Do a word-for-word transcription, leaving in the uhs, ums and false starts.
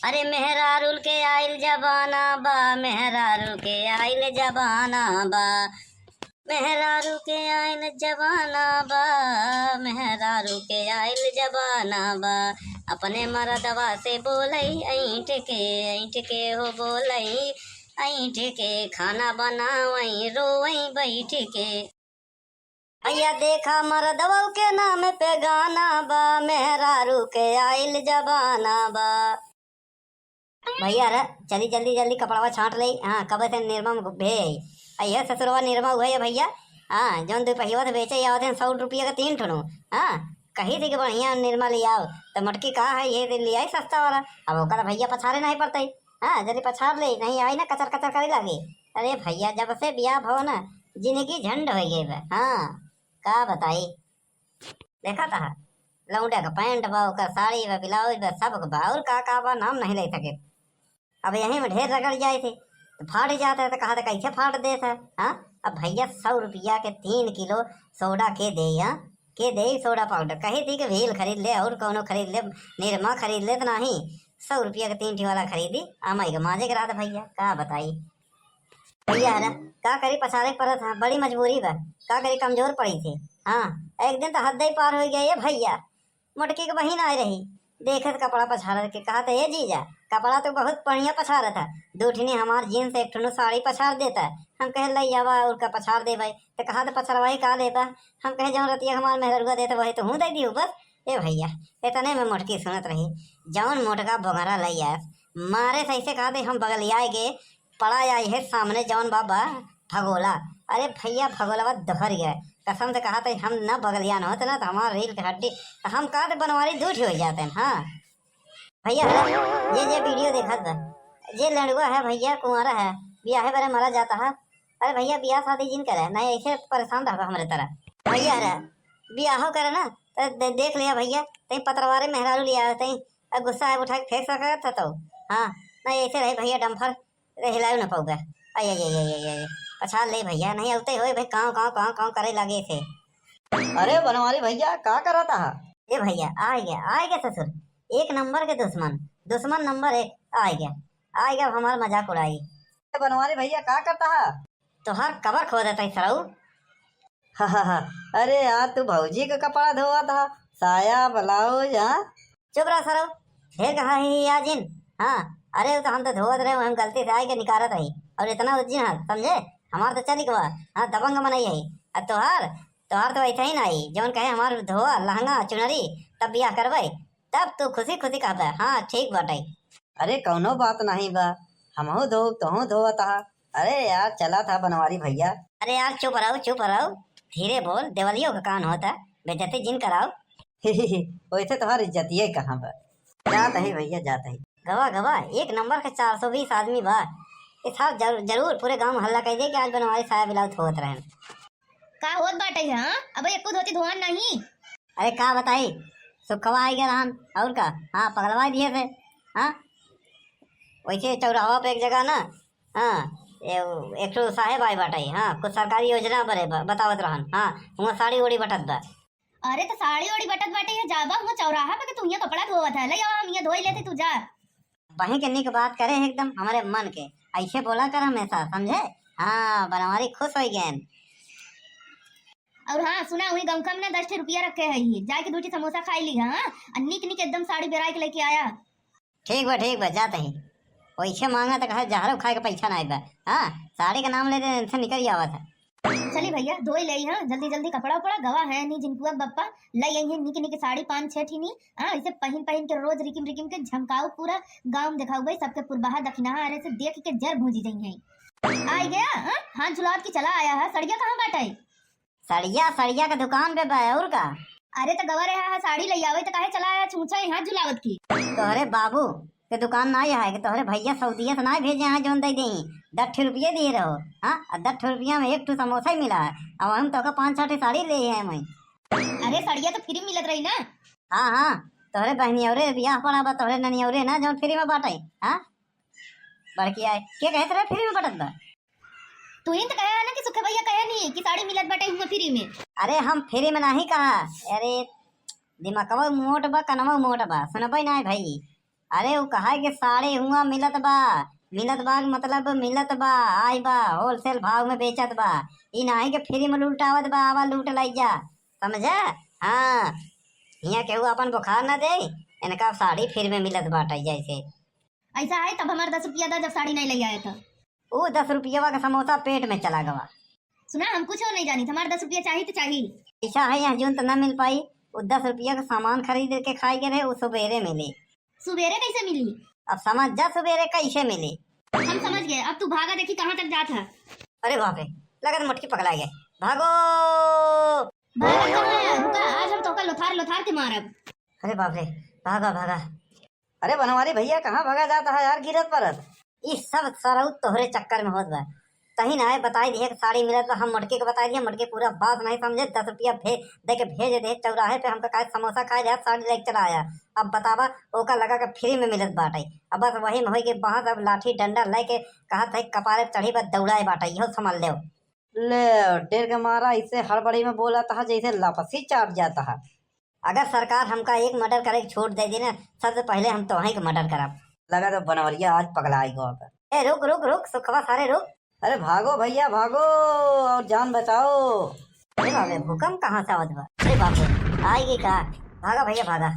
अरे मेहरारुल के आइल जमाना बा, मेहरारुल के आइल जमाना बा, मेहरारू के आइल जमाना बा, मेहरारू के आइल जमाना बा। अपने मरदवा से बोलई ऐंठ के, ऐंठ के हो बोलई ऐंठ के, खाना बनावई रोवई बैठ के। भैया देखा मरदवा के नाम पे गाना बा, मेहरारू के आइल जमाना बा। भैया रे, चली जल्दी जल्दी कपड़वा छांट ले। हाँ, कब से निरमा में घुपे है। आ यह ससुरवा निरमा हुआ है भैया। हाँ, जौन दुपहिया से बेचे आवत हैं सौ रुपया का तीन ठुनु। हाँ, कही थी कि बढ़िया निरमा ले आओ, तो मोटकी कहा है ये ले आई सस्ता वाला। अब ओकर भैया पछारे नहीं पड़ते। हाँ, जल्दी पछार ले, नहीं आई ना कचर कचर करे लागे। अरे भैया, जब से बियाह भवा ना, जिंदगी झंड हो गई बा। हाँ, का बताई। देखा था, लौंडा का पैंट बा, ओकर साड़ी बा, ब्लाउज बा, सब बा, और का का बा, नाम नहीं ले सके। अब यहीं में ढेर रगड़ जाए थे, तो फाट जाता है, तो कहा था कैसे फाट देत है। हाँ, अब भैया सौ रुपया के तीन किलो सोडा के दे, हाँ, के दे सोडा पाउडर, कही थी कि व्हील खरीद ले और कौनो खरीद ले, निरमा खरीद ले, तो नहीं, सौ रुपया के तीन ठी वाला खरीदी, अमाई के माजे के रहा था भैया, का बताई। भैया हरा, का करी, पछारे के परत है, बड़ी मजबूरी बा, का करी, कमजोर पड़ी थी। हाँ, एक दिन तो हद ही पार हो गया ये भैया, मोटकी के बहिन आए रही, देखत कपड़ा पछाड़त के कहत, "ए जीजा, कपड़ा तो बहुत बढ़िया पछाड़त है, दो ठिनी हमार जींस एक ठुनु साड़ी पछाड़ देता।" हम कहे, "लई आवा, उनका पछाड़ देबै।" तो कहत, "पछड़वाई का लेबा?" हम कहे, "जौन रतिया हमार मेहररुआ देत वही तो हूँ दे दियो बस।" ए भैया, इतने में मोटकी सुनत रही, जौन मोटका बोगरा लई आस, मारे से ऐसे कहत, हम बगलियाए गे, पड़ा आई है सामने जौन बा, बा भगोला। अरे भैया, भगोलवा दोहर गया। कसम से कहत है, हम न बगलियान होत ना तो हमार रील के हड्डी, तो हम कहत बनवारी दू ठे हो जाते हैं। हाँ भैया, ये, ये वीडियो देखत बा, जे लड़ुआ है भैया, कुंवारा है, बियाहे बरे मरा जाता है। अरे भैया, बियाह शादी जिन करे, नहीं ऐसे परेशान रहबा हमरे तरह। भैया रे, बियाहो करे ना, तो दे-, देख लिया भैया, तई पतरवारे मेहरारू लिया, तई अब गुस्सा है उठा के फेंक सकत है तो। हाँ, नहीं ऐसे रहे भैया, डम्फर रे हिलायो न पाउबे। आई, आई, आई, आई, आई, आई। पछाड़ ले भैया, नहीं अउते होए भाई, कांव, कांव, कांव, कांव करे लागे थे। अरे बनवारी भैया, का करत हा? ए भैया, आए गया, आए गया ससुर। एक नंबर के दुश्मन, दुश्मन नंबर एक आए गया। आए गया, अब हमार मजाक उड़ाई। ए बनवारी भैया, का करत हा? तोहार कबर खोदत है सरऊ। अरे यार, तू भौजी के कपड़ा धोवत हा, साया, ब्लाउज, हाँ? चुप रह सरऊ, ढेर कहा ही या जिन। हाँ, अरे, वो तो हम तो धोवत रहे, हम गलती से आई के निकारत रही, और इतना उज्जिन है, समझे? हमार तो चली गवा, हाँ, दबंग मनई है। अब तोहार, तोहार तो ऐसा ही ना आई, जौन कहे हमार धोआ, लहंगा, चुनरी, तब बियाह करबे, तब तू खुशी खुशी कहबे, "हाँ, ठीक बाटे।" अरे, कौनो बात नहीं बा, हमहू धोब, तोहू धोवत हा। अरे यार, चला था बनवारी भैया। अरे यार, चुप रहो, चुप रहो, धीरे बोल, देवलियो का कान होता, बेइज्जती जिन कराओ। वैसे तोहार इज्जतिये कहाँ बा? जात ही भैया, जात ही। गवा, गवा, एक नंबर के चार सौ बीस आदमी बा। ये साहब जरूर, जरूर पूरे गांव में हल्ला कर दे कि आज बनवारी साया ब्लाउज धोवत रहन। का होत बाटे, हाँ? अबे एको धोती धोवन नहीं। अरे का बताई, सुखवा आई गया रहन, और का? हाँ, पगलवा दिए थे। हाँ, वैसे चौराहा पे एक जगह ना, हाँ, ए-, एक ठो साहेब आए बाटे, हाँ, कुछ सरकारी योजना बरे ब-, बतावत रहन, हाँ, हुआं साड़ी ओड़ी बटत बा। अरे तो साड़ी ओड़ी बटत बाटे, ये जाबा हुआं चौराहा पे कि तू हियां कपड़ा धोवत है, ले आवा हम हियां धोई लेते, तू जा। बही के निक बात करे एकदम हमरे मन के, ऐसे बोला कर हमेशा, समझे? हाँ, बनवारी खुश हो गए। और हाँ, सुना, वही गमखा में ना दस ठे रुपया रखे है, ये जाके दू ठे समोसा खाई ली, हाँ, और निक निक एकदम साड़ी बेराई के लेके आया। ठीक बा, ठीक बा, जात ही। वैसे मांगा तो कहा जहरो खाए के पैसा ना बा। हाँ, साड़ी के नाम लेते इनसे निकल जावा था। चली भैया, धोई ले, हाँ, जल्दी जल्दी कपड़ा उपड़ा, गवा है नहीं जिनकुआ बप्पा, ले आई है निक निक साड़ी पाँच छह ठीनी, हाँ, इसे पहिन पहिन के रोज रिकिम रिकिम के झमकाऊ, पूरा गांव में देखाऊ भाई, सबके पुरबाहा दखिनाहा अरे से देख के जर भूंजी जाई है। आई गया, हाँ, हाथ झुलावत की चला आया है, सड़िया कहाँ बाटे? सड़िया, सड़िया के दुकान पे बा, और का? अरे तो गवा रहा है, साड़ी ले आवे तो काहे चला आया छूछा हाथ झुलावत की? तोहरे बाबू के दुकान ना है कि तोहरे भैया सऊदिया से ना भेजे हैं जौन दे देही। दस ठे रुपये दिए रहो, हाँ, और दस ठे रुपया में एक ठो समोसा ही मिला है, और हम तोका पाँच छह ठे साड़ी ले हैं मैं। अरे सड़िया तो फ्री मिलत रही ना। हाँ, हाँ, तोहरे बहनियौरे बियाह पड़ा बा, तोहरे ननियौरे ना जौन फ्री में बाटे, हाँ, बड़की आए। के कहे तेरे फ्री में बटत बा? तू ही तो कहे है ना कि सुखे भैया कहे नहीं कि साड़ी मिलत बाटे हुआ फ्री में। अरे हम फ्री में नहीं कहा, अरे दिमागवा मोट बा, कनवा मोट बा, सुनबे ना भाई। अरे, उ कहा है कि साड़ी हुआ मिलत बा, मिलत बा के मतलब मिलत बा, आई बा, होलसेल भाव में बेचत बा। ई नाही कि फ्री में लुटावत बा, आवा लूट लाई जा, समझा? हाँ, हियाँ केहू अपन बुखार ना दे, इनका साड़ी फ्री में मिलत बाटे जैसे। ऐसा है तब हमार दस रुपया दा, जब साड़ी नहीं ले आया था। उ दस रुपया का समोसा पेट में चला गवा। सुना, हम कुछ और नहीं जानी, हमार दस रुपया चाही तो चाही। ऐसा है यहाँ जून तो ना मिल पाई, उ दस रुपया का सामान खरीद के खाए के रहे, उ सुबेरे मिली। सुबेरे कैसे मिली? अब समझ जा सुबेरे कैसे मिली। हम समझ गए, अब तू भागा, देखी कहाँ तक जात है। अरे बाप रे, लगत मोटकी पकड़ा गए, भागो। भागा कहाँ है? रुका, आज हम तोका लोथार लोथार के मारब। अरे बाप रे, भागा भागा। अरे बनवारी भैया, कहाँ भागा जात है यार, गिरत परत? ई सब सरऊ तोहरे चक्कर में होत बा। तही ना है, बताई दिहे कि साड़ी मिलत बा, हम मोटकी के बताई दिहे, मोटकी पूरा बात नहीं समझे, दस रुपया भे-, दे के भेज दे चौराहे पे, हमका काहे समोसा खाए दे, साड़ी लेके चला आया। अब बतावा, ओका लगा के फ्री में मिलत बाटे। अब बस वही में होई के बहस, अब लाठी डंडा लेके कहत है कपारे चढ़ी बा, दौड़ाए बाटे, इहो समझ लेव। ले, डर के मारा इसे हड़बड़ी में बोलत है जैसे लपसी चाट जात है। अगर सरकार हमका एक मर्डर करे के छूट दे दी ना, सबसे पहले हम तोहई के मर्डर करब। लगा तो बनवरिया आज पगला आई गो। ए, रुक, रुक, रुक, सुखवा सारे रुक। अरे भागो भैया, भागो और जान बचाओ। अरे बाप रे, भूकंप कहाँ से आवत बा? अरे बाप रे, आई गई का? भागा भैया, भागा।